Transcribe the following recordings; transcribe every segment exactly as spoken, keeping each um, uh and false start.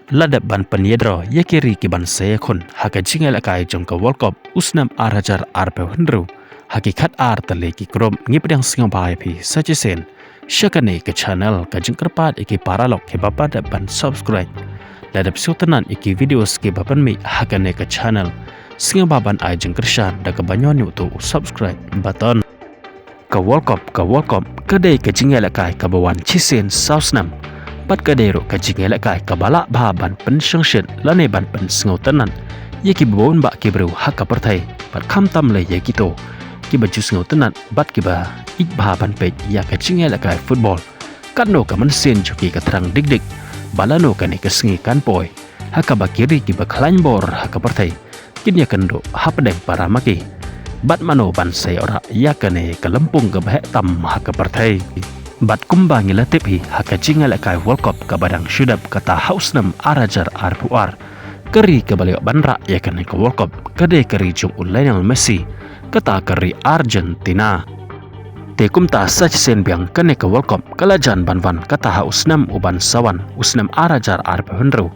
la dep ban pynïadro ïa ki ri ki ban sa ïakhun ha ka jingïalehkai jong ka World Cup u snem ar hajar arphew hynriew ha ki khatar tylli ki group. Ngi pdiang sngewbha ïa phi sa shisien sha kane ka channel. Ka jingkyrpad ïa ki paralok kiba pat dep ban subscribe, la dep sngewtynnat ïa ki videos kiba pynmih ha kane ka channel, sngewbha ban ai jingkyrshan da kaba ñiew ñiew tu u subscribe button. Ka World Cup, ka World Cup ka dei ka jingïalehkai kaba wan shisien saw snem, bad ka dei ruh ka jingïalehkai kaba lah bha ban pynshongshit lane ban pynsngewtynnat ïa kiba bun bah ki briew ha ka pyrthei, bad khamtam lei ïa kito kiba ju sngewtynnat bad kiba ïeit bha ban peit ïa ka jingïalehkai football. Katno ka mynsiem jong ki ka thrang dik dik ba lano kane ka sngi kan poi ha kaba ki ri kiba khlaiñ bor ha ka pyrthei kin ïakynduh hapdeng para ma ki, bad mano ban sa ïoh rah ïa kane ka lympung kaba heh tam ha ka pyrthei. Bad kumba ngi la tip hi, ha ka jingïalehkai World Cup kaba dang shu dep kata ha u snem ar hajar arphew ar, ka ri kaba la ïoh ban rah ïa kane ka World Cup ka dei ka ri jong u Lionel Messi, kata ka ri Argentina. Te kumta sa shisien biang kane ka World Cup ka la jan ban wan kata ha u snem u ban sa wan, u snem ar hajar arphew hynriew,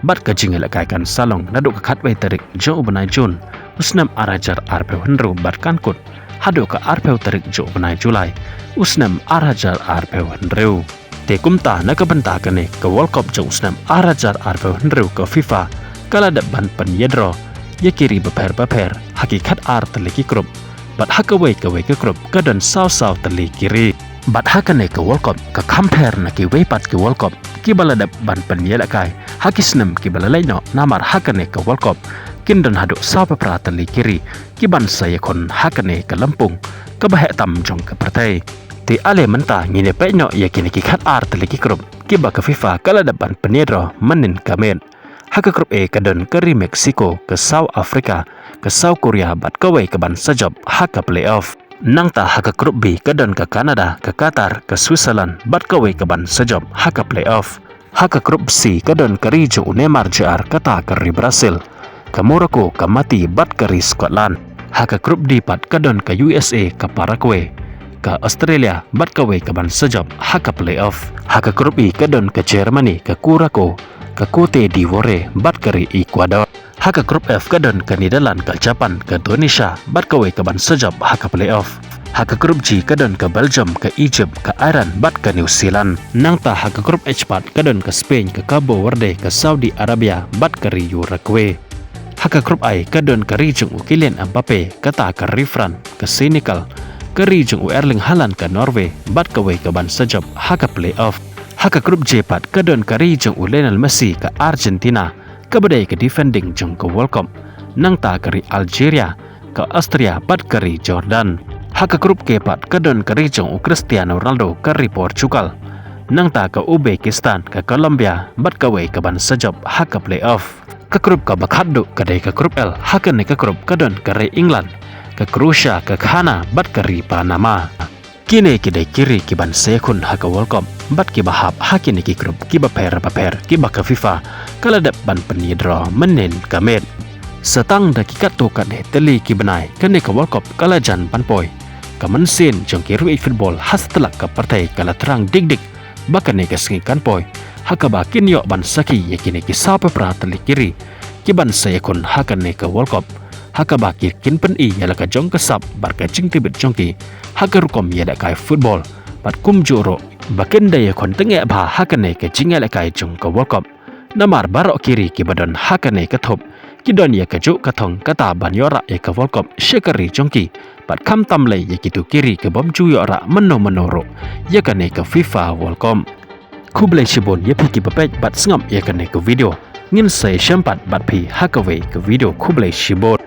bad ka jingïalehkai kan sa long naduh ka khatwei tarik jong u bnai Jun u snem ar hajar arphew hynriew bad kan kut haduh ka arphew tarik jong u bnai Julai u snem ar hajar arphew hynriew. Te kumta na ka bynta kane ka World Cup jong u snem ar hajar arphew hynriew, ka FIFA ka la dep ban pynïadro ïa ki ri bapher bapher ha ki khatar tylli ki group, bad ha kawei kawei ka group ka don saw saw tylli ki ri. Bad ha kane ka World Cup ka kham pher na kiwei pat ki World Cup kiba la dep ban pynïalehkai ha ki snem kiba la leit noh, namar ha kane ka World Cup kin don haduh saw phew phra tylli ki ri ki ban sa ïakhun ha kane ka lympung kaba heh tam jong ka pyrthei. Te ale mynta ngin ïa peit noh ïa kine ki khatar tylli ki group kiba ka FIFA ka la dep ban pynïadro mynnin ka miet. Ha ka group A ka don ka ri Mexico, ka South Africa, ka South Korea bad kawei ka ban sa jop ha ka playoff. Nangta ha ka group B ka don ka Canada, ka Qatar, ka Switzerland bad kawei ka ban sa jop ha ka playoff. Ha ka group C ka don ka ri jong u Neymar Junior, kata ka ri Brazil, ka Morocco, ka Mati bad ka ri Scotland. Ha ka group D pat ka don ka U S A, ka Paraguay, ka Australia bad kawei ka ban sa jop ha ka playoff. Ha ka group E ka don ka Germany, ka Curacao, ka Cote d'Ivoire bad ka ri Ecuador. Ha ka group F ka don ka Netherlands, ka Japan, ka Tunisia bad kawei ka ban sa jop ha ka playoff. Ha ka group G ka don ka Belgium, ka Egypt, ka Iran bad ka New Zealand. Nangta ha ka group H pat ka don ka Spain, ka Cabo Verde, ka Saudi Arabia bad ka ri Uruguay. Ha ka group I ka don ka ri jong u Kylian Mbappe, kata ka ri France, ka Senegal, ka ri jong u Erling Haaland, ka Norway bad kawei ka ban sa jop ha ka playoff. Ha ka group J pat ka don ka ri jong u Lionel Messi, ka Argentina, kaba dei ka defending jong ka World Cup. Nangta ka ri Algeria, ka Austria bad ka ri Jordan. Ha ka group K pat ka don ka ri jong u Cristiano Ronaldo, ka ri Portugal. Nangta ka Uzbekistan, ka Colombia bad kawei ka ban sa jop ha ka playoff. Ka group kaba khatduh ka dei ka group L. Ha kane ka group ka don ka ri England, ka Croatia, ka Ghana bad ka ri Panama. Kine ki dei ki ri ki ban sa ïakhun ha ka World Cup bad kiba hap ha kine ki group kiba pher bapher kiba ka FIFA ka la dep ban pynïadro mynnin ka miet. Sa tang da ki katto katne tylli ki bnai kane ka World Cup ka la jan ban poi. Ka mynsiem jong ki riewïeit football ha satlak ka pyrthei ka la thrang dik dik ba kane ka sngi kan poi ha kaba kin ïoh ban sakhi ïa kine ki saw phew phra tylli ki ri ki ban sa ïakhun ha kane ka World Cup, ha kaba ki kin pyni ïa la ka jong ka sap bad ka jingtbit jong ki ha ka rukom ïalehkai football, bad kumjuh ruh ba kin da ïakhun tyngeh bha ha kane ka jingïalehkai jong ka World Cup. Namar baroh ki ri kiba don ha kane ka thup ki don ïa kajuh ka thong, kata ban ïoh rah ïa ka World Cup sha ka ri jong ki, bad khamtam lei ïa kito ki ri ki bym ju ïoh rah mynno mynno ruh ïa kane ka FIFA World Cup. Khublei shibun ïa phi kiba peit bad sngap ïa kane ka video. Ngin sa ïashem pat bad phi ha kawei ka video. Khublei shibun.